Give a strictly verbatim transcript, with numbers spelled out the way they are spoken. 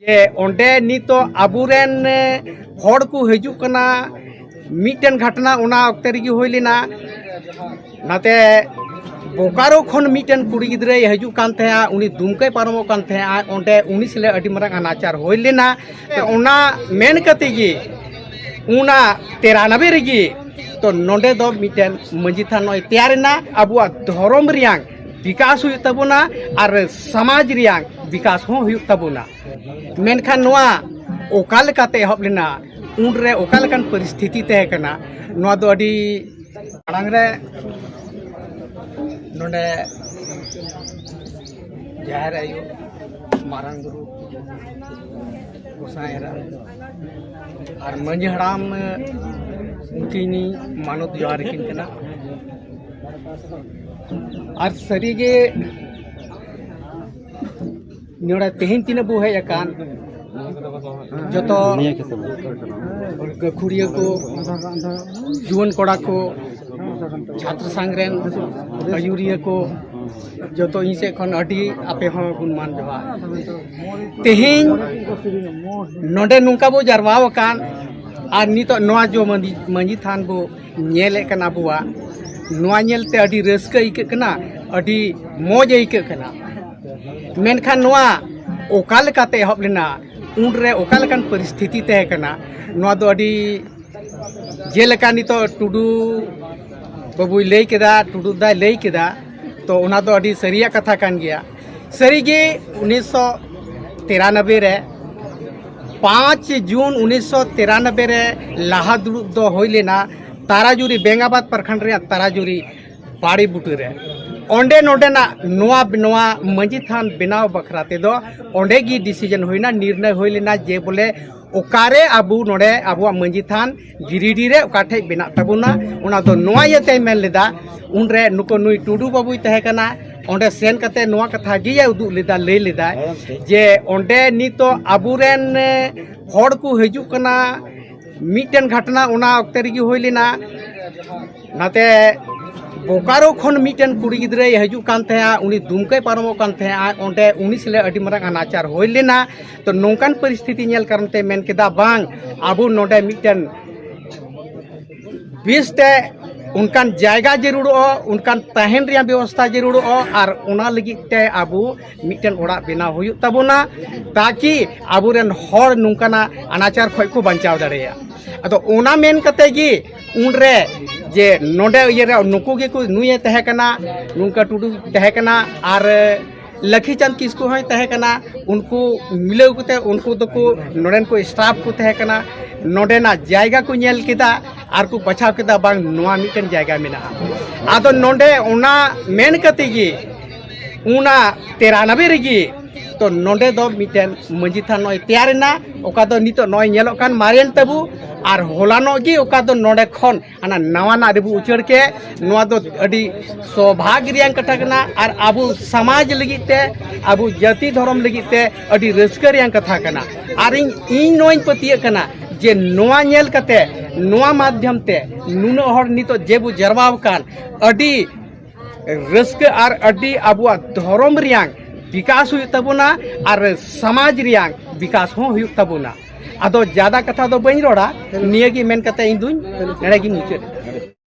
ᱡᱮ ᱚᱸᱰᱮ ᱱᱤᱛᱚᱜ ᱟᱵᱚᱨᱮᱱ ᱦᱚᱲ ᱠᱚ ᱦᱤᱡᱩᱜ ᱠᱟᱱᱟ᱾ ᱢᱤᱫᱴᱮᱱ ᱜᱷᱚᱴᱚᱱᱟ ᱚᱱᱟ ᱚᱠᱛᱮ ᱨᱮᱜᱮ ᱦᱩᱭ ᱞᱮᱱᱟ, ᱱᱟᱛᱮ ᱵᱳᱠᱟᱨᱳ ᱠᱷᱚᱱ ᱢᱤᱫᱴᱮᱱ ᱠᱩᱲᱤ ᱜᱤᱫᱽᱨᱟᱹᱭ ᱦᱤᱡᱩᱜ ᱠᱟᱱ ᱛᱟᱦᱮᱸᱜᱼᱟ, ᱩᱱᱤ ᱫᱩᱢᱠᱟᱹᱭ ᱯᱟᱨᱚᱢᱚᱜ ᱠᱟᱱ ᱛᱟᱦᱮᱸᱜᱼᱟ, ᱚᱸᱰᱮ ᱩᱱᱤ ᱥᱟᱞᱟᱜ ᱟᱹᱰᱤ ᱢᱟᱨᱟᱝ ᱟᱱᱟᱪᱟᱨ ᱦᱩᱭ ᱞᱮᱱᱟ᱾ ᱛᱚ ᱚᱱᱟ ᱢᱮᱱ ᱠᱟᱛᱮ ᱜᱮ ᱚᱱᱟ ᱛᱮᱨᱟᱱᱚᱵᱮ ᱨᱮᱜᱮ ᱛᱚ ᱱᱚᱰᱮ ᱫᱚ ᱢᱤᱫᱴᱮᱱ ᱢᱟᱹᱡᱷᱤ ᱛᱷᱟᱱ ᱱᱚᱜᱼᱚᱭ ᱛᱮᱭᱟᱨ ᱮᱱᱟ᱾ ᱟᱵᱚᱣᱟᱜ ᱫᱷᱚᱨᱚᱢ ᱨᱮᱭᱟᱝ ᱵᱤᱠᱟᱥ ᱦᱩᱭᱩᱜ ᱛᱟᱵᱚᱱᱟ ᱟᱨ ᱥᱚᱢᱟᱡᱽ ᱨᱮᱭᱟᱝ ᱵᱤᱠᱟᱥ ᱦᱚᱸ ᱦᱩᱭᱩᱜ ᱛᱟᱵᱚᱱᱟ᱾ ᱢᱮᱱᱠᱷᱟᱱ ᱱᱚᱣᱟ ᱚᱠᱟ ᱞᱮᱠᱟᱛᱮ ᱮᱦᱚᱵ ᱞᱮᱱᱟ, ᱩᱱᱨᱮ ᱚᱠᱟ ᱞᱮᱠᱟᱱ ᱯᱚᱨᱤᱥᱛᱷᱤᱛᱤ ᱛᱟᱦᱮᱸ ᱠᱟᱱᱟ, ᱱᱚᱣᱟ ᱫᱚ ᱟᱹᱰᱤ ᱢᱟᱲᱟᱝ ᱨᱮ ᱱᱚᱰᱮ ᱡᱟᱦᱮᱨ ᱟᱭᱳ, ᱢᱟᱨᱟᱝ ᱵᱩᱨᱩ, ᱜᱚᱸᱥᱟᱭ ᱮᱨᱟ ᱟᱨ ᱢᱟᱹᱡᱷᱤ ᱦᱟᱲᱟᱢ, ᱩᱱᱠᱤᱱ ᱢᱟᱱᱚᱛ ᱡᱚᱦᱟᱨ ᱟᱹᱠᱤᱱ ᱠᱟᱱᱟ᱾ ᱟᱨ ᱥᱟᱹᱨᱤᱜᱮ ᱱᱚᱰᱮ ᱛᱮᱦᱮᱧ ᱛᱤᱱᱟᱹᱜ ᱵᱚ ᱦᱮᱡ ᱟᱠᱟᱱ, ᱡᱚᱛᱚ ᱜᱟᱹᱠᱷᱩᱲᱤᱭᱟᱹ ᱠᱚ, ᱡᱩᱣᱟᱹᱱ ᱠᱚᱲᱟ ᱠᱚ, ᱪᱷᱟᱛᱨᱚ ᱥᱚᱝᱜᱷ ᱨᱮᱱ ᱟᱹᱭᱩᱨᱤᱭᱟᱹ ᱠᱚ, ᱡᱚᱛᱚ ᱤᱧ ᱥᱮᱫ ᱠᱷᱚᱱ ᱟᱹᱰᱤ ᱟᱯᱮ ᱦᱚᱸ ᱜᱩᱱᱢᱟᱱ ᱡᱚᱦᱟᱨ᱾ ᱛᱮᱦᱮᱧ ᱱᱚᱰᱮ ᱱᱚᱝᱠᱟ ᱵᱚ ᱡᱟᱨᱣᱟ ᱟᱠᱟᱱ, ᱟᱨ ᱱᱤᱛᱚᱜ ᱱᱚᱣᱟ ᱡᱚ ᱢᱟᱹᱡᱷᱤ, ᱢᱟᱹᱡᱷᱤ ᱛᱷᱟᱱ ᱵᱚ ᱧᱮᱞᱮᱫ ᱠᱟᱱᱟ ᱟᱵᱚᱣᱟᱜ, ᱱᱚᱣᱟ ᱧᱮᱞᱛᱮ ᱟᱹᱰᱤ ᱨᱟᱹᱥᱠᱟᱹ ᱟᱹᱭᱠᱟᱹᱜ ᱠᱟᱱᱟ, ᱟᱹᱰᱤ ᱢᱚᱡᱽ ᱟᱹᱭᱠᱟᱹᱜ ᱠᱟᱱᱟ᱾ ᱢᱮᱱᱠᱷᱟᱱ ᱱᱚᱣᱟ ᱚᱠᱟ ᱞᱮᱠᱟᱛᱮ ᱮᱦᱚᱵ ᱞᱮᱱᱟ, ᱩᱱᱨᱮ ᱚᱠᱟ ᱞᱮᱠᱟᱱ ᱯᱚᱨᱤᱥᱛᱷᱤᱛᱤ ᱛᱟᱦᱮᱸ ᱠᱟᱱᱟ, ᱱᱚᱣᱟ ᱫᱚ ᱟᱹᱰᱤ ᱡᱮᱞᱮᱠᱟ ᱱᱤᱛᱚᱜ ᱴᱩᱰᱩ ᱵᱟᱹᱵᱩᱭ ᱞᱟᱹᱭ ᱠᱮᱫᱟ, ᱴᱩᱰᱩ ᱫᱟᱭ ᱞᱟᱹᱭ ᱠᱮᱫᱟ, ᱛᱚ ᱚᱱᱟ ᱫᱚ ᱟᱹᱰᱤ ᱥᱟᱹᱨᱤᱭᱟᱜ ᱠᱟᱛᱷᱟ ᱠᱟᱱ ᱜᱮᱭᱟ᱾ ᱥᱟᱹᱨᱤᱜᱮ ᱩᱱᱤᱥᱥᱚ ᱛᱤᱨᱟᱱᱚᱵᱵᱳᱭ ᱨᱮ, ᱯᱟᱸᱪ ᱡᱩᱱ ᱩᱱᱤᱥᱥᱚ ᱛᱤᱨᱟᱱᱚᱵᱵᱳᱭ ᱨᱮ ᱞᱟᱦᱟ ᱫᱩᱲᱩᱵ ᱫᱚ ᱦᱩᱭ ᱞᱮᱱᱟ ᱛᱟᱨᱟᱡᱩᱨᱤ, ᱵᱮᱝᱜᱟᱵᱟᱫᱽ ᱯᱨᱚᱠᱷᱚᱸᱰ ᱨᱮᱭᱟᱜ ᱛᱟᱨᱟᱡᱩᱨᱤ ᱵᱟᱲᱮ ᱵᱩᱴᱟᱹ ᱨᱮ᱾ ᱚᱸᱰᱮ ᱱᱚᱰᱮᱱᱟᱜ ᱱᱚᱣᱟ, ᱱᱚᱣᱟ ᱢᱟᱹᱡᱷᱤ ᱛᱷᱟᱱ ᱵᱮᱱᱟᱣ ᱵᱟᱠᱷᱨᱟ ᱛᱮᱫᱚ ᱚᱸᱰᱮ ᱜᱮ ᱰᱤᱥᱤᱡᱚᱱ ᱦᱩᱭᱱᱟ, ᱱᱤᱨᱱᱚᱭ ᱦᱩᱭ ᱞᱮᱱᱟ ᱡᱮ ᱵᱚᱞᱮ ᱚᱠᱟᱨᱮ ᱟᱵᱚ ᱱᱚᱰᱮ ᱟᱵᱚᱣᱟᱜ ᱢᱟᱹᱡᱷᱤ ᱛᱷᱟᱱ ᱜᱤᱨᱤᱰᱤ ᱨᱮ ᱚᱠᱟ ᱴᱷᱮᱡ ᱵᱮᱱᱟᱜ ᱛᱟᱵᱚᱱᱟ, ᱚᱱᱟ ᱫᱚ ᱱᱚᱣᱟ ᱤᱭᱟᱹᱛᱮᱭ ᱢᱮᱱ ᱞᱮᱫᱟ᱾ ᱩᱱᱨᱮ ᱱᱩᱠᱩ ᱱᱩᱭ ᱴᱩᱰᱩ ᱵᱟᱹᱵᱩᱭ ᱛᱟᱦᱮᱸ ᱠᱟᱱᱟ, ᱚᱸᱰᱮ ᱥᱮᱱ ᱠᱟᱛᱮ ᱱᱚᱣᱟ ᱠᱟᱛᱷᱟ ᱜᱮᱭ ᱩᱫᱩᱜ ᱞᱮᱫᱟ, ᱞᱟᱹᱭ ᱞᱮᱫᱟᱭ ᱡᱮ ᱚᱸᱰᱮ ᱱᱤᱛᱚᱜ ᱟᱵᱚᱨᱮᱱ ᱦᱚᱲ ᱠᱚ ᱦᱤᱡᱩᱜ ᱠᱟᱱᱟ᱾ ᱢᱤᱫᱴᱮᱱ ᱜᱷᱚᱴᱚᱱᱟ ᱚᱱᱟ ᱚᱠᱛᱮ ᱨᱮᱜᱮ ᱦᱩᱭ ᱞᱮᱱᱟ, ᱱᱟᱛᱮ ᱵᱳᱠᱟᱨᱳ ᱠᱷᱚᱱ ᱢᱤᱫᱴᱮᱱ ᱠᱩᱲᱤ ᱜᱤᱫᱽᱨᱟᱹᱭ ᱦᱤᱡᱩᱜ ᱠᱟᱱ ᱛᱟᱦᱮᱸᱜᱼᱟ, ᱩᱱᱤ ᱫᱩᱢᱠᱟᱭ ᱯᱟᱨᱚᱢᱚᱜ ᱠᱟᱱ ᱛᱟᱦᱮᱸᱜᱼᱟ, ᱚᱸᱰᱮ ᱩᱱᱤ ᱥᱟᱞᱟᱜ ᱟᱹᱰᱤ ᱢᱟᱨᱟᱝ ᱟᱱᱟᱪᱟᱨ ᱦᱩᱭ ᱞᱮᱱᱟ᱾ ᱛᱚ ᱱᱚᱝᱠᱟᱱ ᱯᱚᱨᱤᱥᱛᱷᱤᱛᱤ ᱧᱮᱞ ᱠᱟᱨᱚᱱ ᱛᱮ ᱢᱮᱱ ᱠᱮᱫᱟ, ᱵᱟᱝ, ᱟᱵᱚ ᱱᱚᱰᱮ ᱢᱤᱫᱴᱮᱱ ᱵᱮᱥ ᱛᱮ ᱚᱱᱠᱟᱱ ᱡᱟᱭᱜᱟ ᱡᱟᱹᱨᱩᱲᱚᱜᱼᱟ, ᱚᱱᱠᱟᱱ ᱛᱟᱦᱮᱱ ᱨᱮᱭᱟᱜ ᱵᱮᱵᱚᱥᱛᱷᱟ ᱡᱟᱹᱨᱩᱲᱚᱜᱼᱟ, ᱟᱨ ᱚᱱᱟ ᱞᱟᱹᱜᱤᱫ ᱛᱮ ᱟᱵᱚ ᱢᱤᱫᱴᱮᱱ ᱚᱲᱟᱜ ᱵᱮᱱᱟᱣ ᱦᱩᱭᱩᱜ ᱛᱟᱵᱚᱱᱟ, ᱛᱟᱠᱤ ᱟᱵᱚᱨᱮᱱ ᱦᱚᱲ ᱱᱚᱝᱠᱟᱱᱟᱜ ᱟᱱᱟᱪᱟᱨ ᱠᱷᱚᱱ ᱠᱚ ᱵᱟᱧᱪᱟᱣ ᱫᱟᱲᱮᱭᱟᱜᱼᱟ᱾ ᱟᱫᱚ ᱚᱱᱟ ᱢᱮᱱ ᱠᱟᱛᱮ ᱜᱮ ᱩᱱᱨᱮ ᱡᱮ ᱱᱚᱰᱮ ᱤᱭᱟᱹᱨᱮ ᱱᱩᱠᱩ ᱜᱮᱠᱚ, ᱱᱩᱭᱮ ᱛᱟᱦᱮᱸ ᱠᱟᱱᱟ, ᱱᱚᱝᱠᱟ ᱴᱩᱰᱩ ᱛᱟᱦᱮᱸ ᱠᱟᱱᱟ, ᱟᱨ ᱞᱟᱹᱠᱷᱤ ᱪᱟᱸᱫᱽ ᱠᱤᱥᱠᱩ ᱦᱚᱸᱭ ᱛᱟᱦᱮᱸ ᱠᱟᱱᱟ᱾ ᱩᱱᱠᱩ ᱢᱤᱞᱟᱹᱣ ᱠᱟᱛᱮ ᱩᱱᱠᱩ ᱫᱚᱠᱚ, ᱱᱚᱰᱮᱱ ᱠᱚ ᱥᱴᱟᱯ ᱠᱚ ᱛᱟᱦᱮᱸ ᱠᱟᱱᱟ, ᱱᱚᱰᱮᱱᱟᱜ ᱡᱟᱭᱜᱟ ᱠᱚ ᱧᱮᱞ ᱠᱮᱫᱟ ᱟᱨ ᱠᱚ ᱵᱟᱪᱷᱟᱣ ᱠᱮᱫᱟ, ᱵᱟᱝ, ᱱᱚᱣᱟ ᱢᱤᱫᱴᱮᱱ ᱡᱟᱭᱜᱟ ᱢᱮᱱᱟᱜᱼᱟ᱾ ᱟᱫᱚ ᱱᱚᱰᱮ ᱚᱱᱟ ᱢᱮᱱ ᱠᱟᱛᱮ ᱜᱮ ᱚᱱᱟ ᱛᱮᱨᱟᱱᱟᱵᱮ ᱨᱮᱜᱮ ᱛᱚ ᱱᱚᱰᱮ ᱫᱚ ᱢᱤᱫᱴᱮᱱ ᱢᱟᱹᱡᱷᱤ ᱛᱷᱟᱱ ᱱᱚᱜᱼᱚᱭ ᱛᱮᱭᱟᱨᱮᱱᱟ, ᱚᱠᱟ ᱫᱚ ᱱᱤᱛᱚᱜ ᱱᱚᱜᱼᱚᱭ ᱧᱮᱞᱚᱜ ᱠᱟᱱ ᱢᱟᱨᱮᱱ ᱛᱟᱹᱵᱩ, ᱟᱨ ᱦᱚᱞᱟᱱᱚᱜ ᱜᱮ ᱚᱠᱟ ᱫᱚ ᱱᱚᱰᱮ ᱠᱷᱚᱱ ᱦᱟᱱᱟ ᱱᱟᱣᱟᱱᱟᱜ ᱨᱮᱵᱚ ᱩᱪᱟᱹᱲ ᱠᱮᱫ᱾ ᱱᱚᱣᱟ ᱫᱚ ᱟᱹᱰᱤ ᱥᱚᱵᱷᱟᱜᱽ ᱨᱮᱭᱟᱜ ᱠᱟᱛᱷᱟ ᱠᱟᱱᱟ, ᱟᱨ ᱟᱵᱚ ᱥᱚᱢᱟᱡᱽ ᱞᱟᱹᱜᱤᱫ ᱛᱮ, ᱟᱵᱚ ᱡᱟᱹᱛᱤ ᱫᱷᱚᱨᱚᱢ ᱞᱟᱹᱜᱤᱫ ᱛᱮ ᱟᱹᱰᱤ ᱨᱟᱹᱥᱠᱟᱹ ᱨᱮᱭᱟᱜ ᱠᱟᱛᱷᱟ ᱠᱟᱱᱟ᱾ ᱟᱨ ᱤᱧ, ᱤᱧ ᱱᱚᱣᱟᱧ ᱯᱟᱹᱛᱭᱟᱹᱜ ᱠᱟᱱᱟ ᱡᱮ ᱱᱚᱣᱟ ᱧᱮᱞ ᱠᱟᱛᱮ, ᱱᱚᱣᱟ ᱢᱟᱫᱽᱫᱷᱚᱢ ᱛᱮ ᱱᱩᱱᱟᱹᱜ ᱦᱚᱲ ᱱᱤᱛᱚᱜ ᱡᱮ ᱵᱚ ᱡᱟᱨᱣᱟ ᱟᱠᱟᱱ, ᱟᱹᱰᱤ ᱨᱟᱹᱥᱠᱟᱹ ᱟᱨ ᱟᱹᱰᱤ ᱟᱵᱚᱣᱟᱜ ᱫᱷᱚᱨᱚᱢ ᱨᱮᱭᱟᱝ ᱵᱤᱠᱟᱥ ᱦᱩᱭᱩᱜ ᱛᱟᱵᱚᱱᱟ ᱟᱨ ᱥᱚᱢᱟᱡᱽ ᱨᱮᱭᱟᱝ ᱵᱤᱠᱟᱥ ᱦᱚᱸ ᱦᱩᱭᱩᱜ ᱛᱟᱵᱚᱱᱟ᱾ ᱟᱫᱚ ᱡᱟᱫᱟ ᱠᱟᱛᱷᱟ ᱫᱚ ᱵᱟᱹᱧ ᱨᱚᱲᱟ, ᱱᱤᱭᱟᱹ ᱜᱮ ᱢᱮᱱ ᱠᱟᱛᱮ ᱤᱧ ᱫᱩᱧ ᱱᱚᱰᱮ ᱜᱤᱧ ᱢᱩᱪᱟᱹᱫ ᱮᱫᱟ᱾